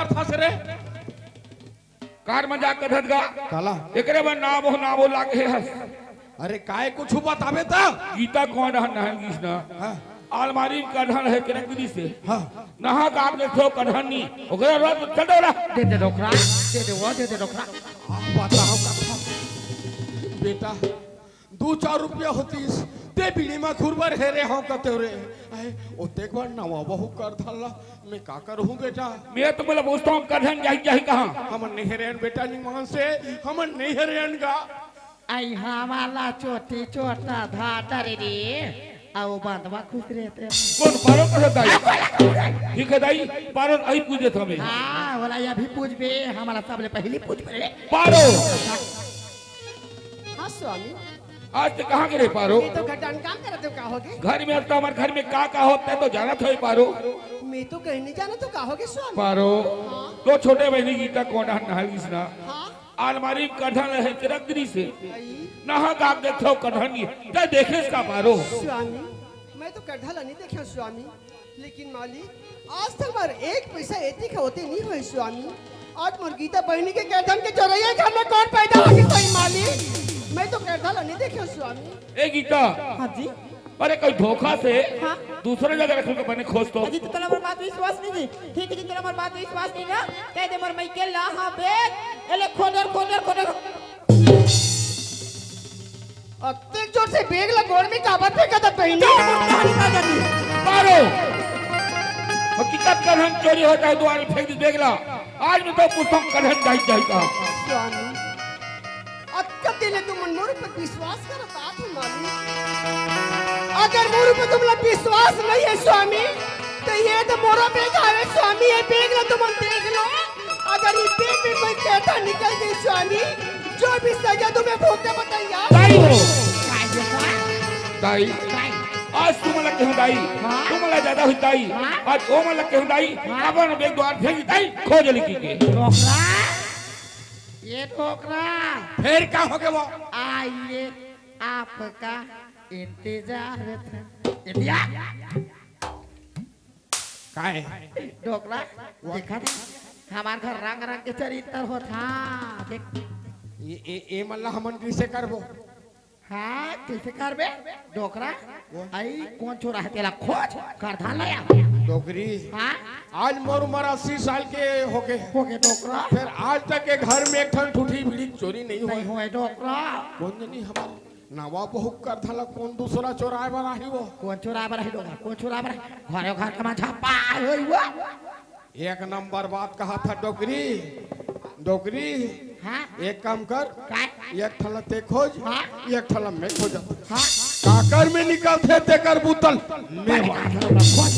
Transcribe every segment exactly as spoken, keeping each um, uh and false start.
फंस रे। कार में जा कथत गा। काला? एकरे बर नाव हो, नाव लागे हस। अरे, काय कुछ बताबे त? गीता कोन डहन नहाय गिस ना? हाँ। अलमारी में कढ़न हे, केरक दिस हे। हाँ। नहा का आपने थो कढ़न नी। ओकरे रोज चल दे रहा। दे दे डोकरा, दे दे वो, दे दे डोकरा। आ, बताओ कथा। बेटा, दू चार रुपया होतिस, ते बीड़ी में घुरबर हे रे, हव कते रे। आए, ओतेक बड़ नवा बहू करधन ला, मैं का करहूँ बेटा? मैं तो बोला, पूछता हूँ, कढ़न जाही, जाही कहाँ? हमन नहीं हरेन बेटा, निमान से, हमन नहीं हरेन गा। आई हमाला चोटी चोटा धाटर रे, अउ बंदवा खुश रहते हैं। कोन पारो कहे दाई? ठीक है दाई, पारो अभी पूछ देत हमें। हाँ, बोला ये अभी पूछबे, हमारा सबले पहली पूछबे रे। पारो। हाँ स्वामी। आज ते कहाँ गे रहे पारो? मैं तो घटान काम करत हूँ, का होगे? घर में अब तो हमारे घर में का का होता है तो जानत होय पारो। मैं तो कहीं नहीं जानत हूँ, का होगे स्वामी? पारो, हाँ। तो छोटे बहिनी गीता कोन डहन नहाय गिस ना? हाँ। अलमारी में कढ़न हे, केरक दिस हे। आई। नहा का देखथव कढ़न नी, ते देखेस का पारो? स्वामी, मैं तो करधन ला नहीं देखे हूँ स्वामी, लेकिन मालिक, आज तक मोर एक पैसा एती के होते नहीं होय स्वामी। आज मोर गीता बहिनी के करधन के चोरइया घर में कोन पैदा होगे कोई मालिक? मैं तो करधन ला नहीं देखे हूँ स्वामी। ए गीता, हाँ जी। अरे, कोई धोखा से हाँ। दूसरे जगह रखे के बने खोज तो। अजी, तो तोला मोर बात विश्वास नहीं जी। ठीक है जी, तोला मोर बात विश्वास नहीं ना। कह दे मोर मइके ला हाँ बेग। एले खोदर, खोदर, खोदर। अतेक जोर से बेग ला गोड़ में काबर फेंकत हस बहिनी? पारो। हकीकत कढ़न चोरी होता है, दुआरे फेंक दिस बेग ला। आज मैं तो पूछता हूँ, कढ़न जाही, जाही कहाँ? स्वामी, अतका दिन ले तुमन मोर ऊपर विश्वास करत आत हो मालिक। अगर मोर ऊपर तुमला विश्वास नहीं है स्वामी, तो ये तो मोरो बेग हवे स्वामी, ये बेग ला तुमन देख लो। अगर ये बेग में कोई करधन निकल गई स्वामी, जो भी सजा तुम्हें भुगतना पड़ेगा। दाई हो। दाई। आज तुमला केहूँ दाई, हाँ? तुमला ज्यादा होही दाई। हाँ? आज ओमला केहूँ दाई, हाँ? अपन बेग दुआर फेंक दाई, खोज लिखी के। डोकरा। ये डोकरा। फेर का होगे वो? आइए, आपका इंतजार था। इंतजार? काय? डोकरा, देखा था? हमार घर रंग रंग के चरित्र होत हा। देख। ये, ये, ये मल्ला हमन कैसे करबो? हाँ, कैसे करबे? डोकरा, वो? आई कोन चोरा है तेला खोज, करधन ले आ। डोकरी। हाँ? आज मोर उम्र अस्सी साल के होगे। होगे डोकरा। फेर आज तक के घर में एक ठन ठूठी बीड़ी चोरी नहीं होय। नहीं होय डोकरा। कोन जनी हमार नवा बहू करधन ला कोन दूसरा चोराय बर आही वो? कोन चोराय बर आही डोकरा? कोन चोराय बर आही? घरे घर के मा झप्पा होई वो। एक नंबर बात कहा था डोकरी। डोकरी, हाँ? एक काम कर, काय? एक ठन ला ते खोज, हाँ? एक ठन ला मैं खोजत। हाँ? काकर में निकलथे तेकर बुतल मैं वाला खोज।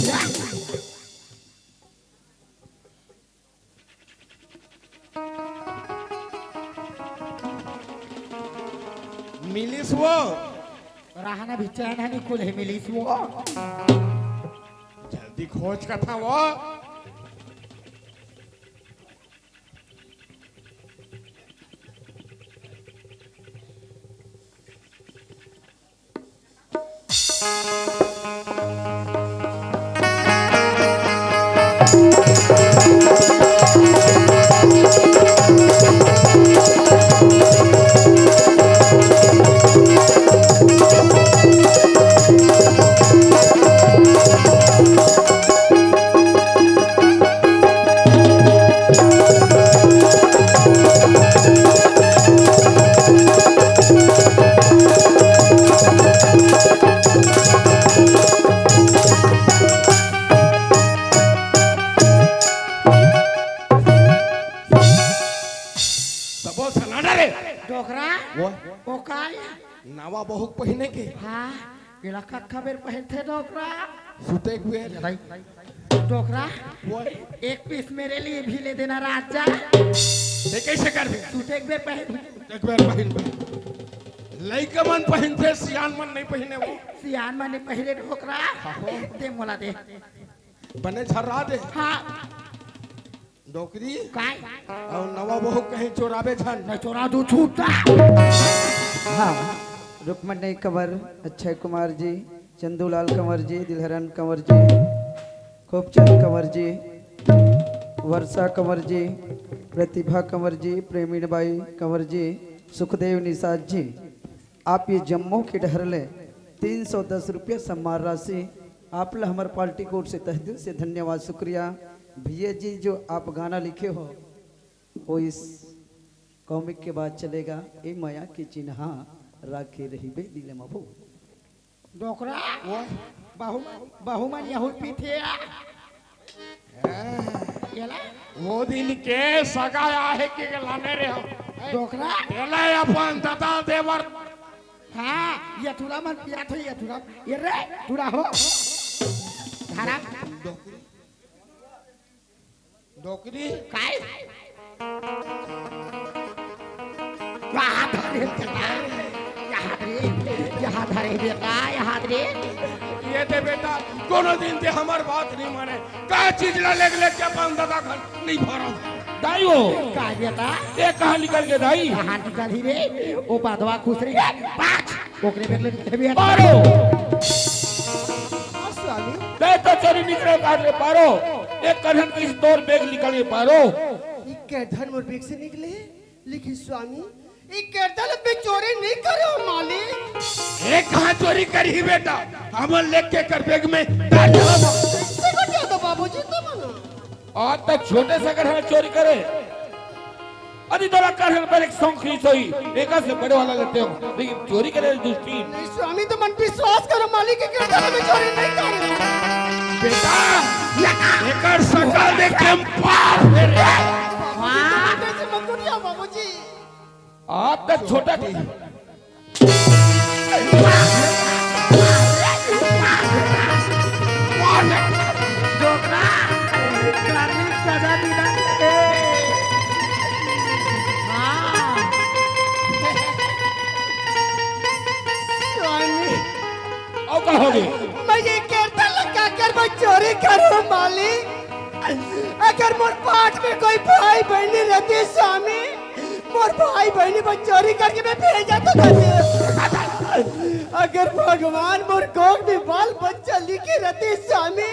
मिलिस वो। रहना भी चैन है, निकुल है मिलिस वो। जल्दी खोज कथा वो। तबो सनाडा रे। डोकरा? वो? वो काय? नवा बहू पहिने के। हाँ, एला कतका बेर पहिनथे डोकरा? सुते के बेर। ये भाई, डोकरा, वो? एक पीस मेरे लिए भी ले देना राजा। ते कैसे करबे? सुते के बेर पहिन। एक बेर पहिन। लइका मन पहिनथे, सियान मन नहीं पहिने वो। सियान मन नहीं पहिने डोकरा। हाँ, हो। दे मोला दे। बने झर्रा दे। हाँ। डोकरी। काय? अउ नवा बहू कहीं चोराबे झन। मैं चोरा दू छूटा। हाँ, रुक्मणी कंवर, अक्षय कुमार जी, चंदूलाल कंवर जी, दिलहरन कंवर जी, खूबचंद कंवर जी, वर्षा कंवर जी, प्रतिभा कंवर जी, प्रेमीण बाई कंवर जी, सुखदेव निषाद जी, आप ये जम्मो के डहर ले तीन सौ दस रुपया सम्मान राशि आप ला हमर पार्टी कोर से तहे दिल से धन्यवाद, शुक्रिया। भैया जी, जो आप गाना लिखे हो, वो इस कॉमिक के बाद चलेगा। ए मया के चिन्हा राखे रहिबे दिल म भू। डोकरा, वो बहू, बहू मन यहू पीथे। केला? वो दिन के सगा आहे के लाने रे हम। डोकरा? केला अपन दादा देवर। हाँ, ये तुरा मन पिया थे, ये तुरा, ये रे, तुरा हो। धारा। डोकरी। काय? यहाँ धरे बेटा, यहाँ धरे, यहाँ धरे बेटा, यहाँ धरे। ये दे बेटा, कोनो दिन ते हमर बात नहीं माने। का चीज ला लेग लेग के अपन दादा घर नहीं भरो। दाई हो। का बेटा? ये कहाँ निकल के दाई? कहाँ निकल ही रे? ओ बादवा खुसरी। पाँच। ओकरे बेग ले निकल भी पारो। हाँ, स्वामी। ते तो चोरी निकले काट ले पारो। एक कन्हन किस तोर बेग निकल के पारो। ई केरधन मोर बेग से निकले, लेकिन स्वामी, ई केरधन पे चोरी नहीं करे हो मालिक। ए, कहाँ चोरी करी बेटा? हमन लेके कर बेग में डाल दो। देखो क्या तो बाबूजी तो मना। आज तक छोटे से घर चोरी करे। अभी तोला कर पर एक सौंख ही सोई, एका से बड़े वाला लेते हो, लेकिन चोरी करे दुष्टी। नहीं स्वामी, तो मन विश्वास करो, मालिक के केरधन में चोरी नहीं करे। बेटा, एकर शकल देख के हम पार दे रे। बाबूजी, तो मत ऐसे मत करिए बाबूजी। आज तक छोटा थी। स्वामी। अउ का होगे? मैं ये केरधन ला काकर बर चोरी करूँ मालिक? अगर मोर पाठ में कोई भाई बहनी रहती स्वामी, मोर भाई बहनी बर चोरी करके मैं भेजा तो करते। अगर भगवान मोर कोख में बाल बच्चा लिखे रहते स्वामी,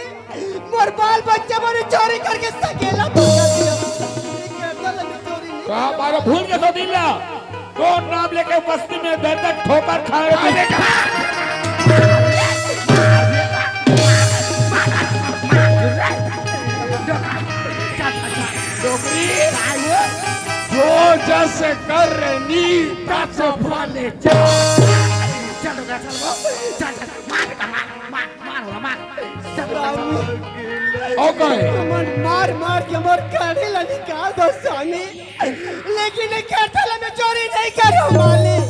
मोर बाल बच्चा मोर चोरी करके सकेला तो करते। ये केरधन ला मैं चोरी नहीं का बारो भूल के तो दिल ला। कौन नाम लेके बस्ती में दर्द ठोकर खाए? डोकरी, जो जस करनी तस फले। चल, चल, चल, चल, चल, मार, मार, मार, मार, मार, मार। चल, चल, चल। ओके। हमन मार मार के मोर गाड़ी ला निकाल दो स्वामी, लेकिन ये केरधन ला मैं चोरी नहीं करूँ मालिक।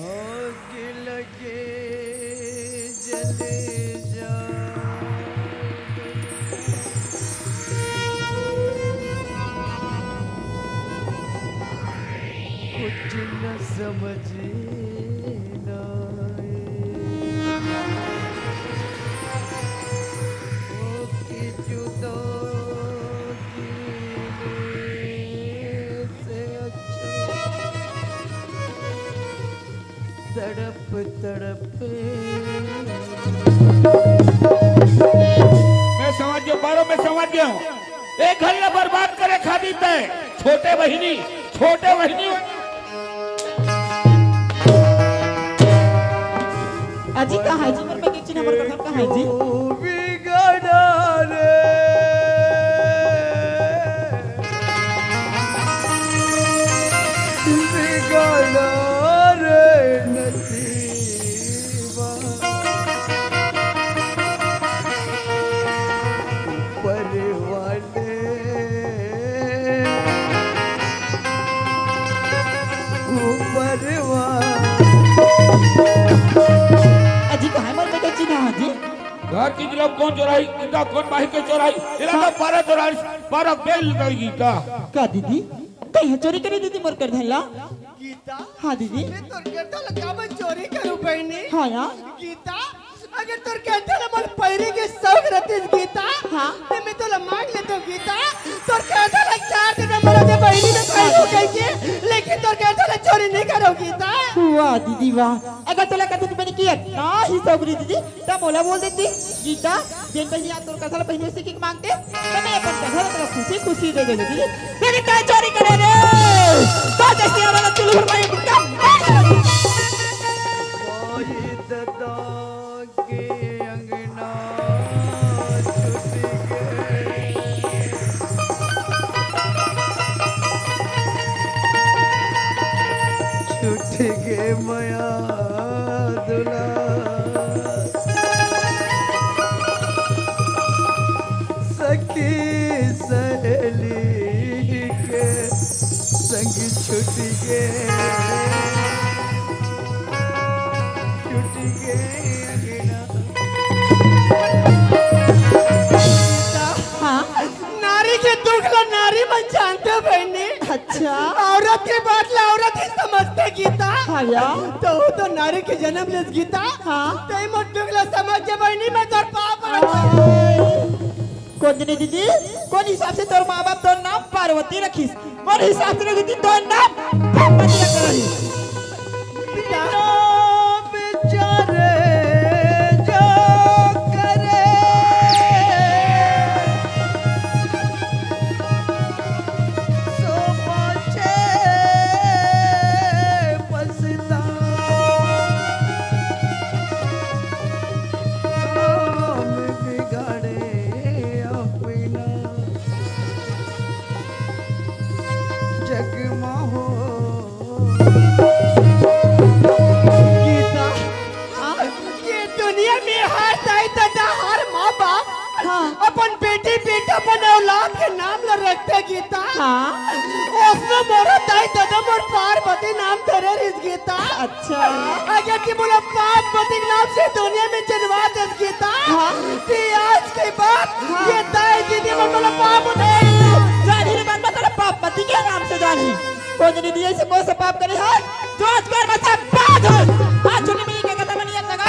आग लगे जले जा, कुछ न समझ ना आए। ओ की जुदा से अच्छा तड़प तड़प। मैं समझ गया, बारो, मैं समझ गया हूँ। एक घर ला बर्बाद करे खातिर तय, छोटे बहिनी, छोटे बहिनी। अजी कहाँ है जी? मोर में के चिन्हा मोर कथम कहाँ है जी? बिगड़ा रे, बिगड़ा रे नसीबा। ऊपर वाले, ऊपर वाले। अजी कहाँ है मोर बेटा चिन्हा जी? घर की जगह कौन चोराई, इनका कौन बाहिर के चोराई, इलाका हाँ। पारा चोराई, पारा बेल लुटाई गीता। का दीदी? कहीं चोरी करी दीदी मोर केरधन ला? गीता? हाँ दीदी। मैं तोर केरधन ला काबर चोरी करूँ बहनी? हाँ यार। गीता, अगर तोर केरधन ला मोर पहिरे के शौक रहतिस गीता, हाँ। तो मैं तोला मांग लेतो गीता। तोर केरधन ला चार दिन में मोर दे बहनी में पहिरो कह के, लेकिन तोर केरधन ला चोरी नहीं करो गीता। वाह दीदी वाह, अगर तोला कहते तो मैंने ना ही सगरी दीदी, त मोला बोल देती, गीता, जेन पहिली आज तोर कथा ल पहिली सीखे के मांगते, त मैं अपन कथा ल तोला खुशी खुशी दे देती दीदी। लेकिन तैं चोरी करे रे, तो जैसे वाला चुलबुल भाई एकदम। के अंगना छूट गे, छूट गे मया दुलार। सखी सहेली के संग छूट गे, छूट गे अंगना। हाँ। नारी के दुख ला नारी मन जानथे बहिनी। अच्छा। औरत के बात ला औरत ही समझथे गीता। हाँ या। त ओ तो नारी के जनम लेस गीता। हाँ। तैं मोर दुख ला समझ के बहिनी, मैं तोर पाँव परत हँव। कोंजनी दीदी, कोन हिसाब से तोर माँ बाप तोर नाम पार्वती रखिस? मोर हिसाब से रखिस तोर नाम पार्वती रखे रही। बिचारे जो करे सो पाछे पछतावे। काम बिगाड़े अपना जग मा हो। गीता, हाँ, ये दुनिया में हर दाई ददा, हर माँ बाप हाँ। अपन बेटी बेटा, अपन औलाद के नाम ला रखथे गीता। हाँ। ओसने मोरो दाई ददा मोर पार्वती नाम धरे रिहिस गीता। अच्छा। अगर कि मोला पार्वती के नाम से दुनिया में जनवा देस गीता। हाँ। ते आज के बाद हाँ। ये दाई दीदी मन मोला पार्वती जानही रे बन, मैं तोला पार्वती के नाम से जानही। कोंजनी दीदी ऐसे कोन से पाप करे हे? जो आज कर बचा बात हो। आज छुट्टी मिली के कथा बनी लगा दे।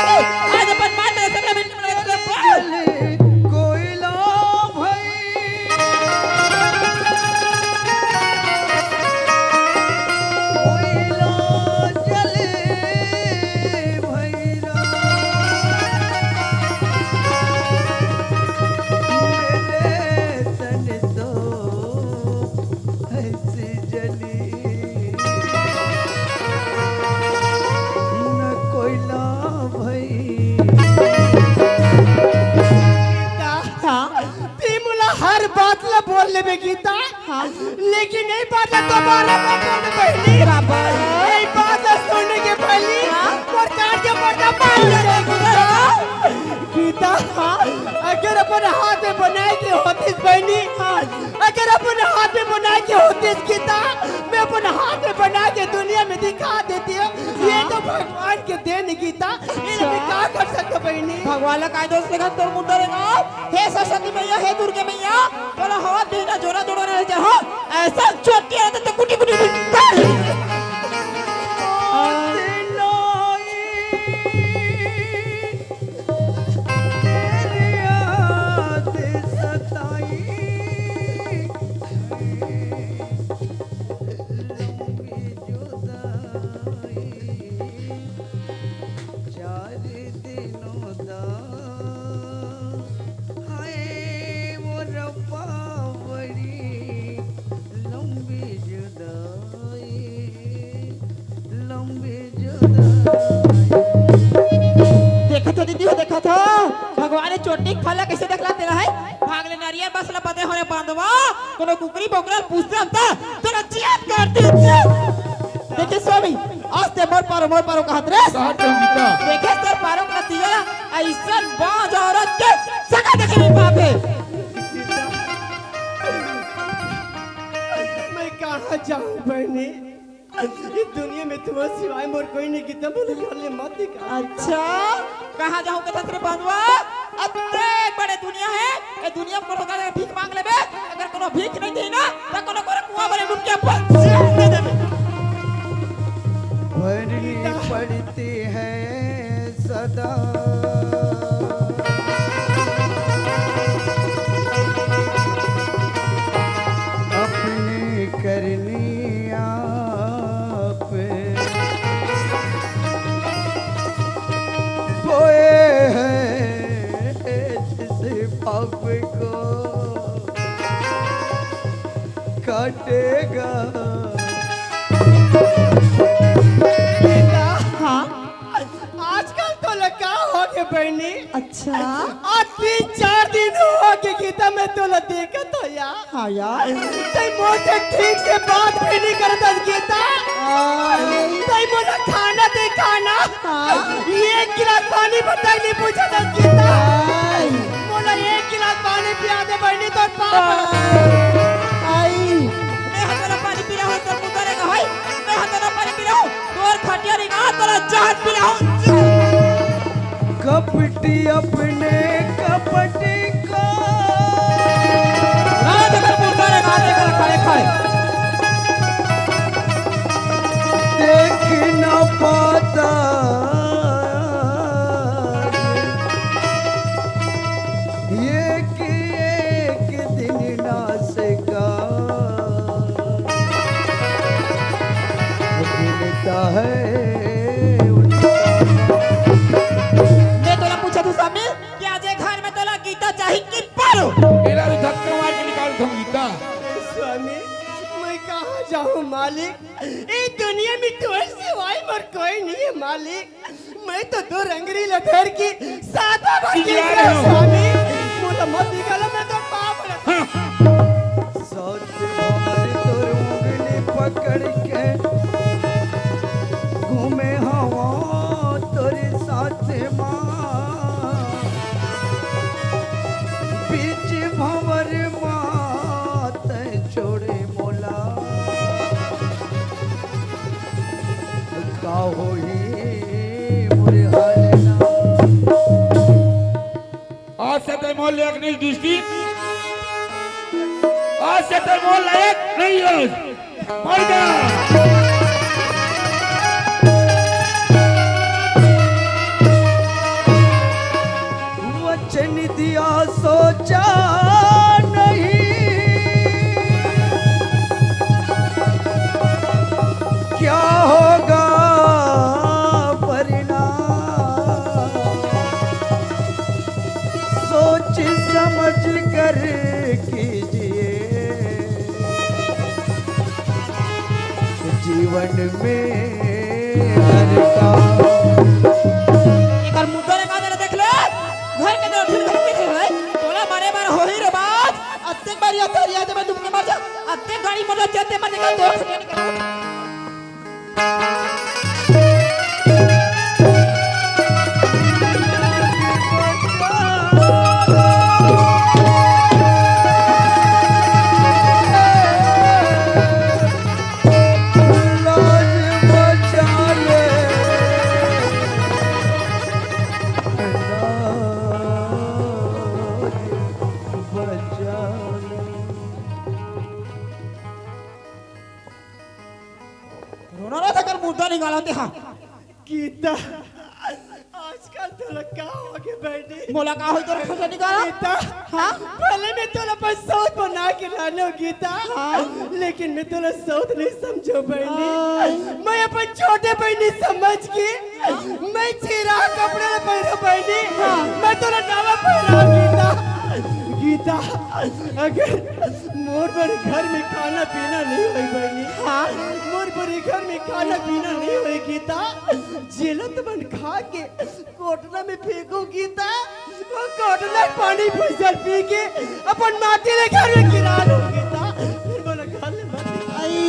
आज अपन मान में से मिनट में से कोयला भाई, कोयला जले भैरा, मेरे तन तो ऐसे जली न कोयला भई। हाँ, ते मोला हर बात ला बोल लेबे गीता, हाँ। लेकिन ये बात ला दोबारा मत बोल बहिनी। बाबा। ये बात ला सुन के पहली हाँ। मोर कान के पर्दा फाट जाए गीता। गीता, हाँ। अगर अपन हाथ में बनाए के होतिस बहिनी, हाँ। अगर अपन हाथ में बनाए के होतिस गीता, मैं अपन हाथ में बना के दुनिया में दिखा देती हूँ। ये हाँ। तो भगवान के देन गीता, ये अच्छा। मैं का कर सकता बहिनी? भगवान ला काय दोष लेगा तोर मुंडा रे ना? हे सरस्वती मैया, हे दुर्गे मैया, तोला हाथ देना जोरा जोरा रहे जा, हाँ? ऐसा चोट किया तो कुटी कुटी कुटी। तेरी याद सताई, लंबी जुदाई, चार दिनों दा, हाय वो रब्बा बड़ी लंबी जुदाई, लंबी जुदाई। देखत हो दीदी हो, देखत हो, भगवान ने चोटी के फल ला कैसे देखला तेला है? भाग ले नरियर बस ला पते हो रे बांधवा, कोनो कुकरी बोकरा पूछते हम ता, तेरा जियात कर दी। देखे स्वामी, आज ते मोर पारो, मोर पारो कहत रे। कहत हूँ गीता। देखे तोर पारो का नतीजा, ऐसन बाज औरत के सगा देखे नहीं पावे। मैं कहाँ जाऊँ बहिनी? इस दुनिया में तुम्हारे सिवाय मोर कोई नहीं, गीता मोला घर ले मत निकाल। अच्छा, कहाँ जाहूँ कथस रे बंधुआ? अतेक बड़े दुनिया हे, ए दुनिया में कोनो जगह भीख मांग लेबे, अगर कोनो भीख नहीं दी ना, त कोनो कोनो कुआं भरे डूब के अपन जान दे देबे। भरनी पड़ती है सदा अपनी करनी आप। काटेगा। गीता, हाँ? आजकल तोला का हो गे बहिनी? अच्छा। आज तीन चार दिन हो गे गीता, मैं तोला देखत हो यार। हाँ यार। तैं मोर से ठीक से बात भी नहीं करत हस गीता। आय। तैं मोला खाना दे, खाना। हाँ। एक गिलास पानी बर तक नहीं पूछत हस गीता। आय। मोला एक गिलास पानी पिया दे बहिनी, तोर पाँव परत हँव। आय। मैं हा तोला पानी पिलाहूँ, तोर मुंह धरे का होई। मैं हा तोला पानी पिलाहूँ, तोर खटिया रेंगाहूँ, तोला जहर पिलाहूँ। कपटी अपने कपटी को। राज अगर मुंह धरे का, देख कर खड़े खड़े। देख ना पाता। एक एक दिन नासेगा। गिनता है उनका। मैं तोला पूछत हँव स्वामी कि आज ए घर में तोला गीता चाही कि पारो? एला भी धक्का मार के निकाल दूँ गीता। स्वामी, मैं कहाँ जाहूँ मालिक? ए दुनिया में तोर सिवाय मोर कोई नहीं है मालिक। मैं तो दो रंगरी ल धर के सातवां बार गिर गिरा गया रहे हो। स्वामी। मोला मत निकालो, मैं तो पाँव परत हँव। हाँ। सात बार तोर उंगली पकड़ के घूमे हवा तोरे साथ माँ। बीच भंवर माँ तैं छोड़े मोला। का होही मोर हाल ना। आज से तैं मोर लायक नहीं दृष्टि, आज से तैं मोर लायक नहीं हो। मर जा। वचन दिया सोचा नहीं, क्या होगा परिणाम, सोच समझ कर कीजिए जीवन में हर काम। एकर मुंह तोरे का देख ले, घर के अंदर फिर घर में है, तोला मारे मार होही रे बात। अत्तेक बारी अत्तेक रिया दे, मैं डूब के मर जा। अत्तेक गाड़ी मोटर चलते मर जा, तोर खटिया निकल। रोना रहा था कर मुर्दा निकाला ते, हाँ। गीता, आजकल तोला का हो गे बहिनी? मोला का होई तोर खर्चा निकाला? गीता, हाँ? भले मैं तोला अपन सौत बना के लाने हँव गीता, हाँ? लेकिन मैं तोला सौत नहीं समझों बहिनी। हाँ। मैं अपन छोटे बहिनी समझ के मैं चिरा कपड़ा ला पहिरों बहिनी, हाँ। मैं तोला नवा पहिरों गीता। गीता, अगर मोर बर घर में खाना पीना नहीं होई बहिनी, हाँ। मोर बर घर में खाना पीना नहीं होई गीता, जेला तुमन खा के कोटला में फेंकहू गीता, वो कोटला के पानी फसल पी के अपन माटी ले घर में गिरा लूँ गीता, फिर मोला घर ले मत निकाल। आई,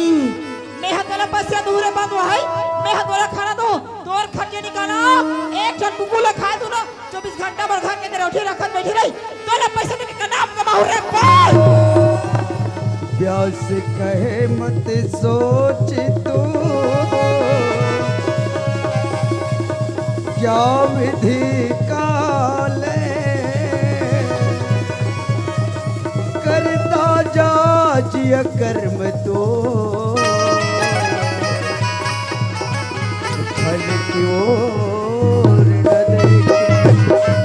मैं हा तोला पैसा दूँ रे बंद भाई, मैं हा तोला खाना दूँ, तोर खटिया निकाला, एक झन कुकुर ला खाए दूँ ना, चौबीस घंटा भर घर के अंदर उठे रखत बैठी रही, तोला पैसा देने का नाम कमाऊ रे बस। व्यास कहे मत सोच तू, क्या विधि का ले, करता जा जिय कर्म तू, फल की ओर न देखे।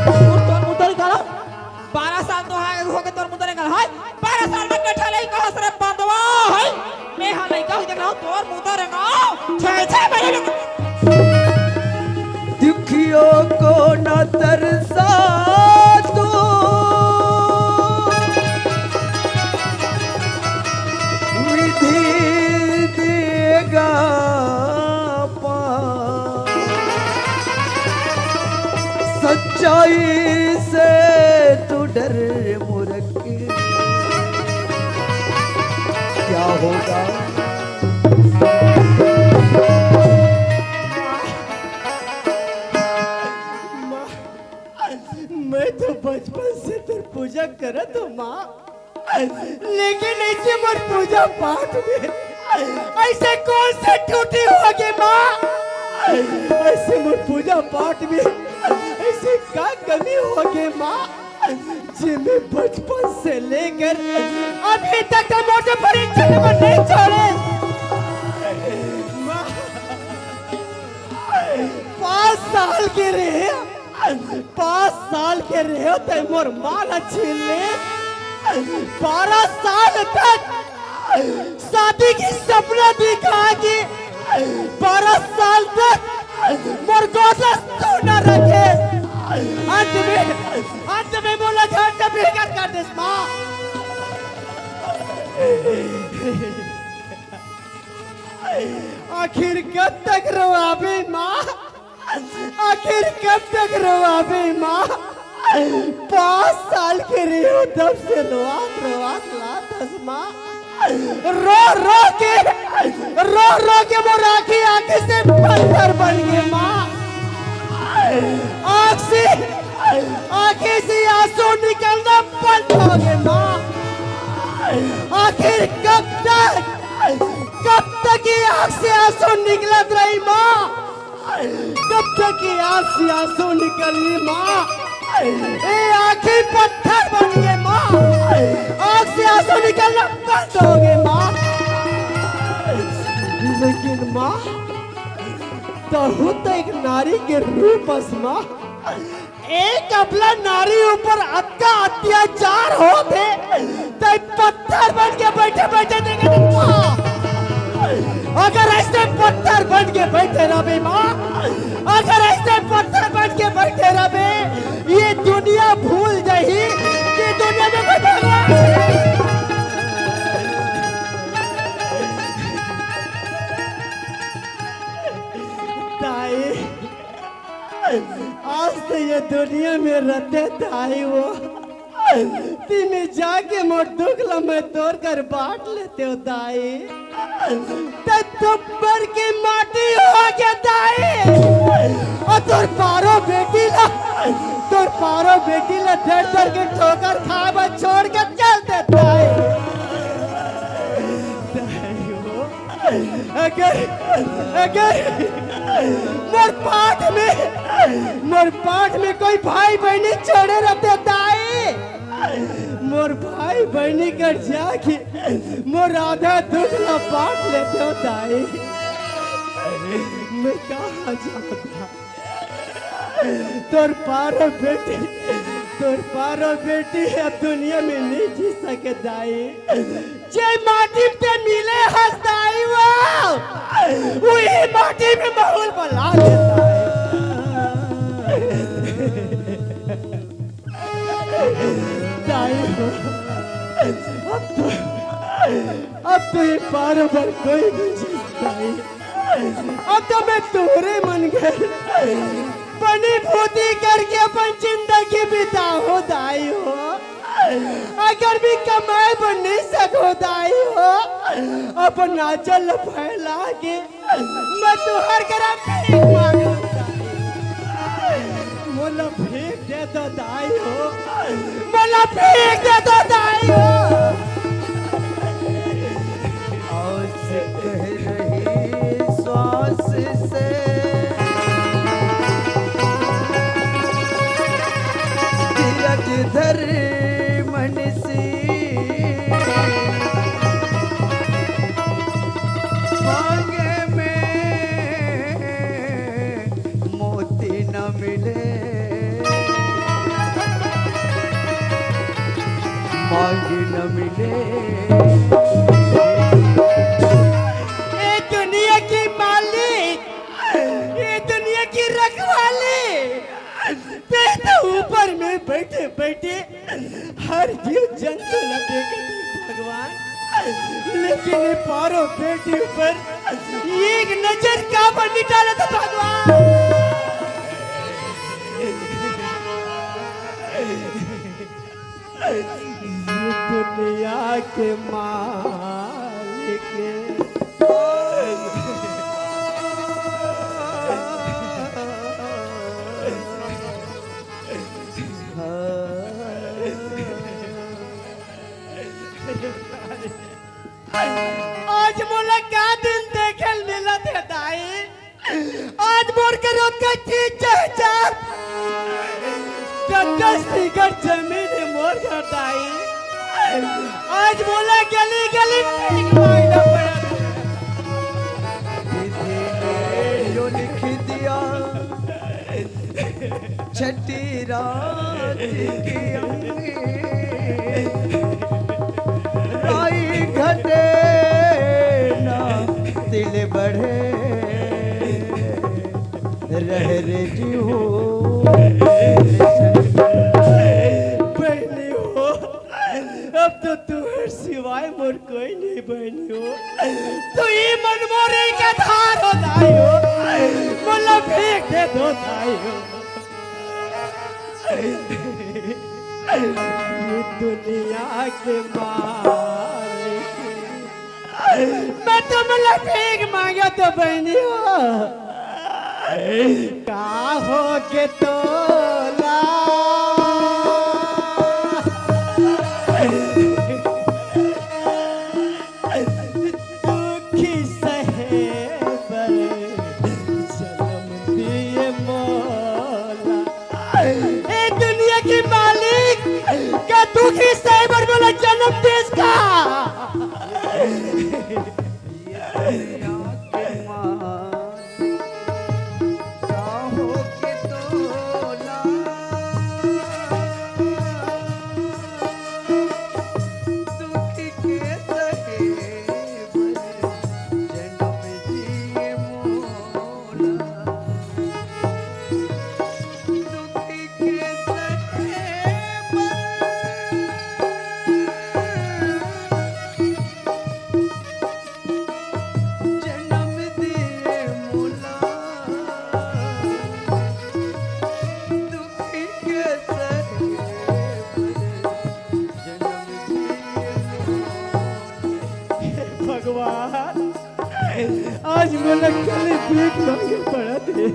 तोर मुंह तोर निकाला, बारह साल तो हा-, हो गे तोर मुंह तोर निकाला, हाय, बारह साल में कठा लइका हस रे बंदवा, हाय, मैं हा लइका होई देख रहा हूँ, तोर मुंह तोर निकाला, छे, छे महीने में। दुखियों को न तरसा तू, देगा पार। सच्चाई से तू डर मूरख, क्या होगा? माँ, मैं तो बचपन से तोर पूजा करत हूँ माँ, लेकिन ऐसे मोर पूजा पाठ में ऐसे कौन से त्रुटि होगे माँ? ऐसे मोर पूजा पाठ में ऐसे का कमी होगे माँ, जे मैं बचपन से लेकर अभी तक तो मोर से परीक्षा में नहीं छोड़े माँ। पाँच साल के रहे, पाँच साल के रहे हो तै मोर माँ ला छीन ले। बारह साल तक शादी के सपना दिखा के बारह साल तक मोर गोद ला तू ना रखे। अंत में, अंत में मोला घर से बेघर कर देस माँ। आखिर कब तक रोआबे माँ? आखिर कब तक रोआबे माँ? पाँच साल के रहे हो तब से रोआत रोआत लात हस माँ। रो रो के, रो रो के मोर आँखी, आँखी से पत्थर बन गे माँ। आँख से, आँखी से आंसू निकलना बंद हो गे माँ। आखिर कब तक, कब तक ये आँख से आंसू निकलत रही माँ? कब तक ये आँख से आंसू निकली माँ? ए आँखी पत्थर बन गे माँ, आँख से आंसू निकलना बंद हो गे माँ। लेकिन माँ, तहू तो एक नारी के रूप अस माँ। एक अबला नारी ऊपर अतका अत्याचार होत हे, तै पत्थर बन के बैठे बैठे देखे माँ। अगर ऐसे पत्थर बन के बैठे रहबे माँ, अगर ऐसे पत्थर बन के बैठे रहबे, ये दुनिया भूल जाही कि दुनिया में कोई भगवान है। ताई, आज तो ये दुनिया में रहते ताई वो, तिमी जाके मोर दुख ला मैं तोर कर बांट लेते हो ताई। तै दुब्बर के माटी हो गे ताई, अउ तोर पारो बेटी ला, तोर पारो बेटी ला दर दर के ठोकर खाए बर छोड़ के चल दे ताई। ताई हो, अगर, अगर मोर पाठ में, मोर पाठ में कोई भाई बहिनी छोड़े रहते ताई, मोर भाई बहिनी कर जाके मोर आधा दुख ला बांट लेते हो ताई। मैं कहाँ जाता? तोर पारो बेटी, तोर पारो बेटी अब दुनिया में नहीं जी सके दाई। जे माटी ते मिले हस दाई वो, वही माटी में महूल बला देता है। दाई हो, अब तो, अब तो ये पारो बर कोई नहीं जी दाई। अब तो मैं तोरे मन घर बनी भूती करके अपन जिंदगी बिताहूं दाई हो। अगर भी कमाए बर नहीं सको दाई हो, अपन आंचल ल फैला के मैं तुहर करा भीख मांगू दाई। मोला भीख दे दो दाई हो, मोला भीख दे दो दाई हो। और से कह रही श्वास से धीरज धर मनसी मांगे में मोती न मिले, मांगी न पारो बेटी ऊपर एक नजर काबर नहीं डालत भगवान? ये दुनिया के मालिक। आज मोला का दिन देखे ल मिलत हे दाई। आज मोर करा ओतका चीज चाहे चार कट्टा सीकर जमीन हे मोर घर दाई। आज मोला गली गली भीख मांगना पड़त हे। विधि ने यो लिख दिया, छठी रात की अंगी, राई घटे ना तिल बढ़े, रह रे जीव। बहनी हो, अब तो तुहर सिवाय मोर कोई नहीं बहनी हो। तू ही मन मोर एक आधार हो दाई हो। मोला भीख दे दो दाई हो। ये दुनिया के मालिक, मैं तुमला भीख मांगा तो बहनी हो। का हो के तोला दुखी सहे बर जन्म दिए मोला। ए दुनिया के मालिक, का दुखी सहे बर मोला जन्म देस का? भगवान, आज मोला कले भीख मांगे पड़त हे।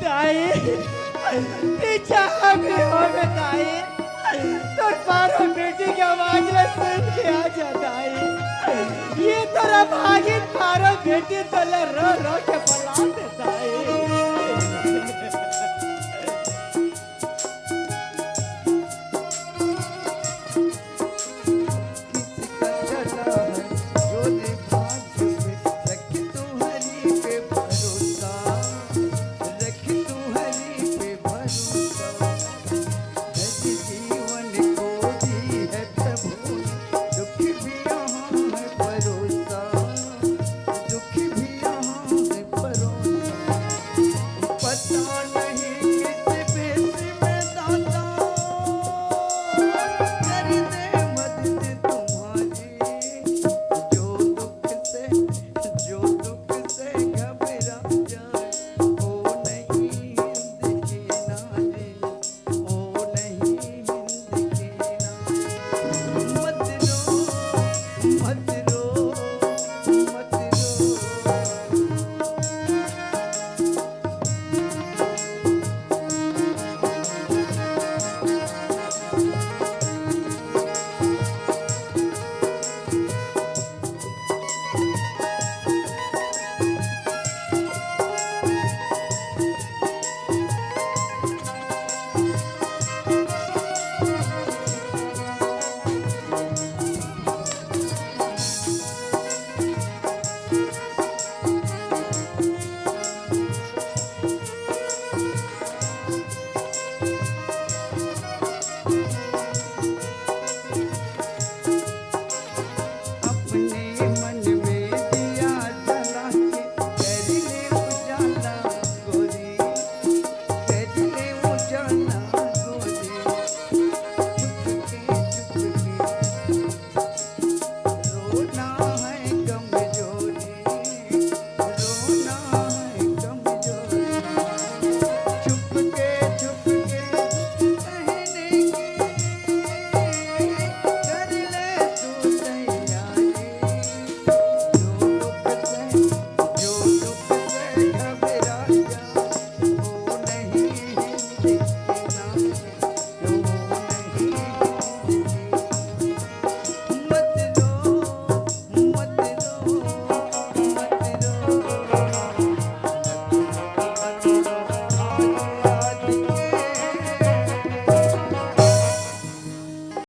दाई, पीछा भी हो गए दाई। तोर पारो बेटी के आवाज ला सुन के आ जा दाई। ये तोरा भागिन पारो बेटी तोला रो रो के बुला दे दाई।